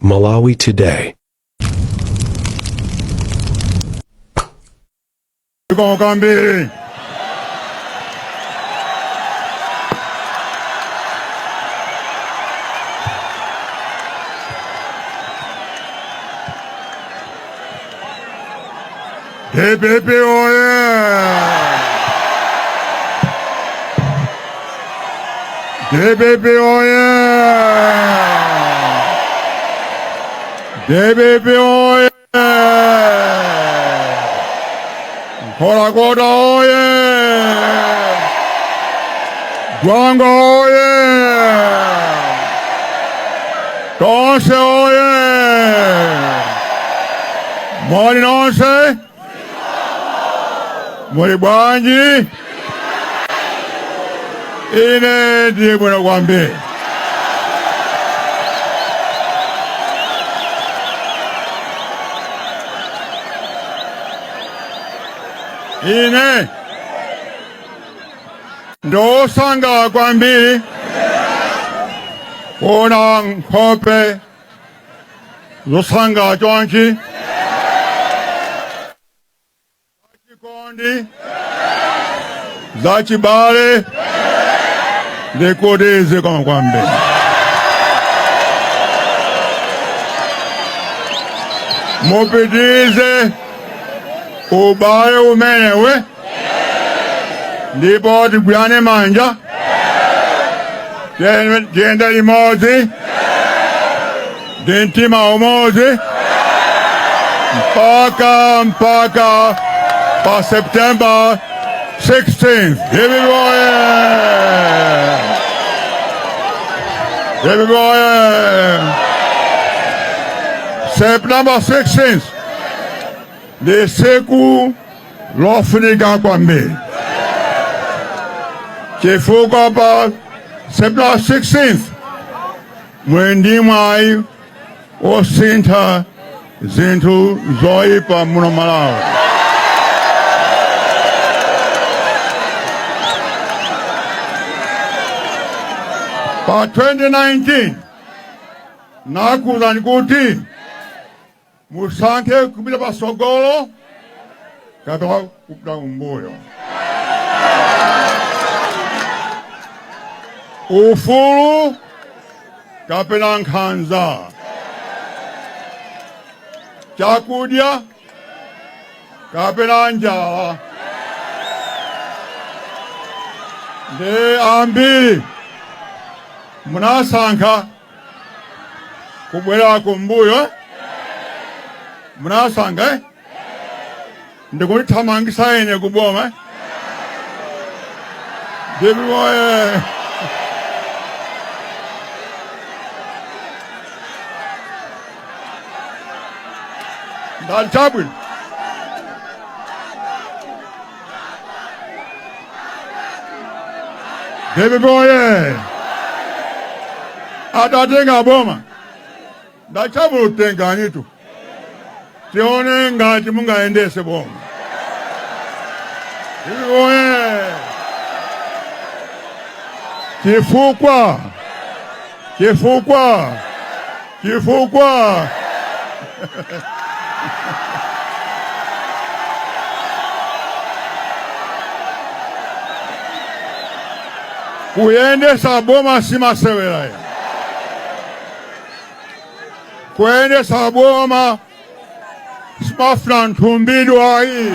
Malawi Today. Zikomo kwambiri. DPP oye! DPP oye! DPP oye! Nkhotakota oye! Dwangwa oye! Tonse oye! Moni nonse? Muli bwanji? Ine ndili bwino kwambiri. Ine ndosangalala kwambiri kuona nkhope zosangalala chonchi Chikondi zachibale ndikuti zikomo kwambiri. Mupitirize ubale umenewu ndipo tigwirane manja tiyende limodzi ndi mtima umodzi mpaka pa September 16th. DPP oye! DPP oye! September 16th ndi tsiku lofunika kwambiri chifukwa pa September 16th muli ndi mwayi osintha zinthu zoyipa muno Malawi. Pa 2019 nakuuzani kuti musankhe kupita patsogolo kapena kupita kumbuyo. Ufulu kapena nkhanza, chakudya kapena njala. Ndi ambiri munasankha kubwera kumbuyo, munasankha ndikundithamangisa ine kuboma. DPP oye! Ndati chabwino. DPP oye! Atatenga boma ndati chabwino tenganitu tione ngati mungayendese boma. DPP oye! Chifukwa chifukwa chifukwa kuyendesa boma simasewera ya kuyendesa boma simafuna nthumbidwa ayi.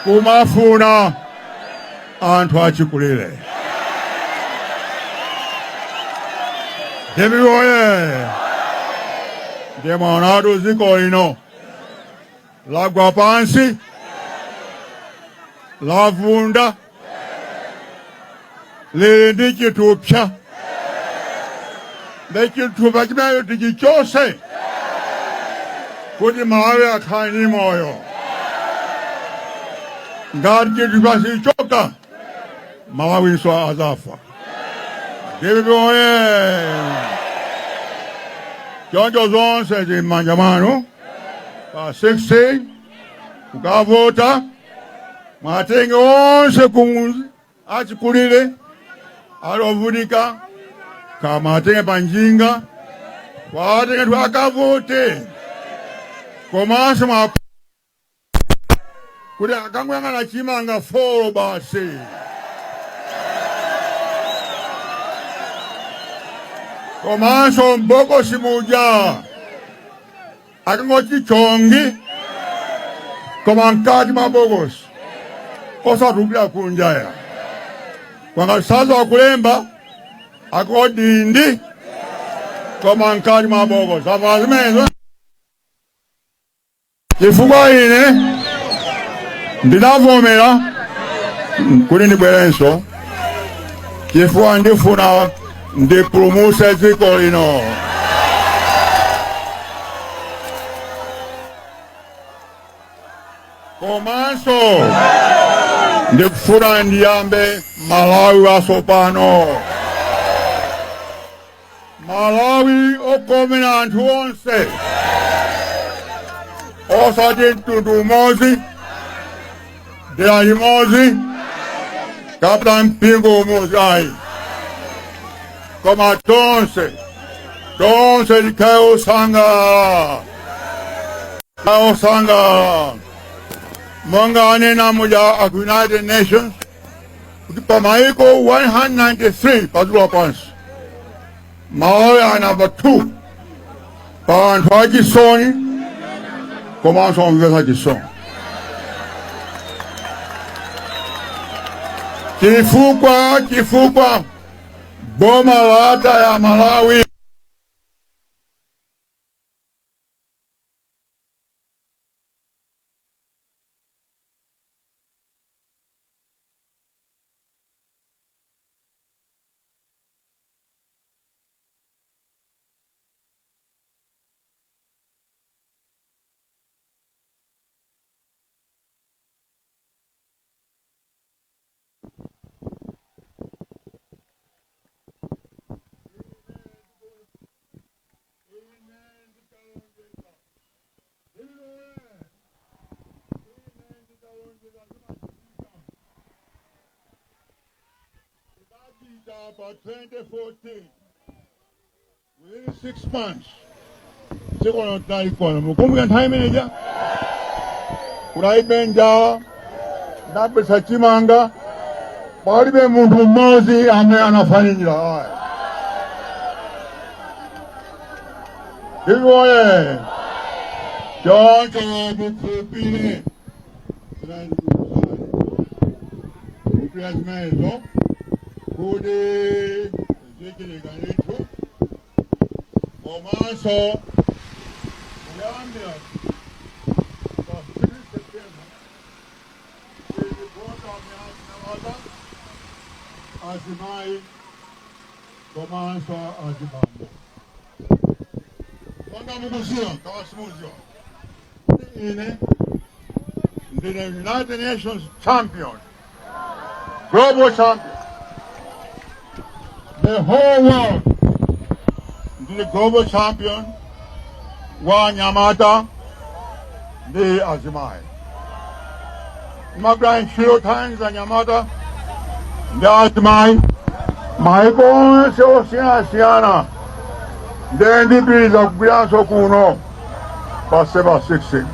Kumafuna anthu achikulire. DPP oye! Ndiye mwaonatu dziko lino lagwa pansi, lavunda, lili ndi chithupsa. Ndi chithupsa chimenecho tichichose kuti Malawi akhale ndi moyo. Ngati chithupsa sichichoka, Malawinso azafa. DPP oye! Choncho zonse zili m'manja mwanu. Pa 16 kukavota, mwatenge onse kumuzi, achikulire alovutika, kamatenge panjinga, watenge tu akavote. Komanso mwa kuti akangoyang'ana chimanga 4 basi. Komanso mbokosi muja akangoti chongi, koma mkati mwa bokosi, osatulukira kunja ya kwanga saza wakulemba akodindi, koma mkati mwa bokosi. Amva zimenezo? Chifukwa ine ndinavomera kuti ndibwerenso chifukwa ndifuna ndipulumuse dziko lino. Komanso ndikufuna ndiyambe Malawi watsopano, Malawi okomera anthu onse, osati mtundu umodzi, dera limodzi kapena mpingo umodzi ayi, koma tonse tonse tikhale osangalala, osangalala monga anena muja aku United Nations kuti pamaiko 193 padziko lapansi, Malawi ali number 2 pa anthu achisoni komanso omvetsa chisoni, chifukwa boma lataya Malawi. Pa 2014, within 6 months, dziko lino tinalikona. Mukumbuka nthawi imeneja kunalibe njala, ndabwesa chimanga, palibe munthu mmodzi amene anafa ndi njala aya. Ndivoye choncho mukhulupirire kupira zimenezo kuti zichitika ndithu. Komanso kuyambira pa 3 September ilipota myanyamata, azimayi komanso azibambo. Monga mukuziwa kama simuziwa, ine ndine United Nations champion, global champion, the whole world. Ndine global champion wa anyamata ndi azimayi. Ndimagwira ntchito thandiza anyamata ndi azimayi maiko onse osiyanasiyana. Ndiye ndipitiriza kugwiranso kuno pa 7 16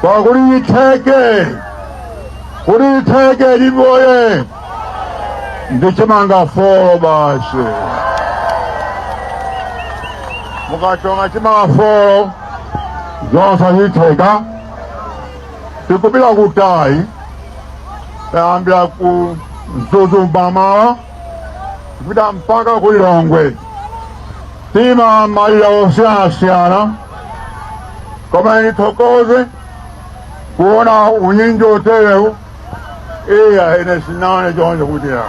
pakuti itheke, kuti itheke livoye ndi chimanga 4 basi. Mukachonga chimanga 4, zonse zitheka. Tikupita kutali, tayambira ku Mzuzu Mbamala, kupita mpaka ku Lilongwe, tima malira osiyanasiyana. Koma ndithokoze kuona unyinji oterewu. Iya, ine sinaone choncho kuti ya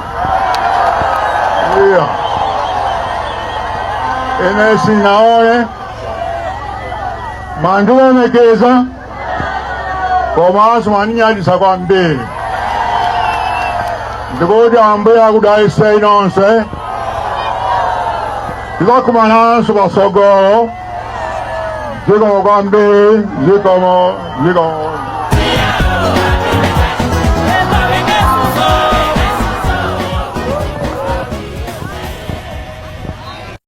iya, ine sinaone. Mwandilemekeza komanso mwandinyadisa kwambiri. Ndikuti Ambuye akudalitseni nonse. Tizakumananso pasogolo. Zikomo kwambiri, zikomo, zikomo.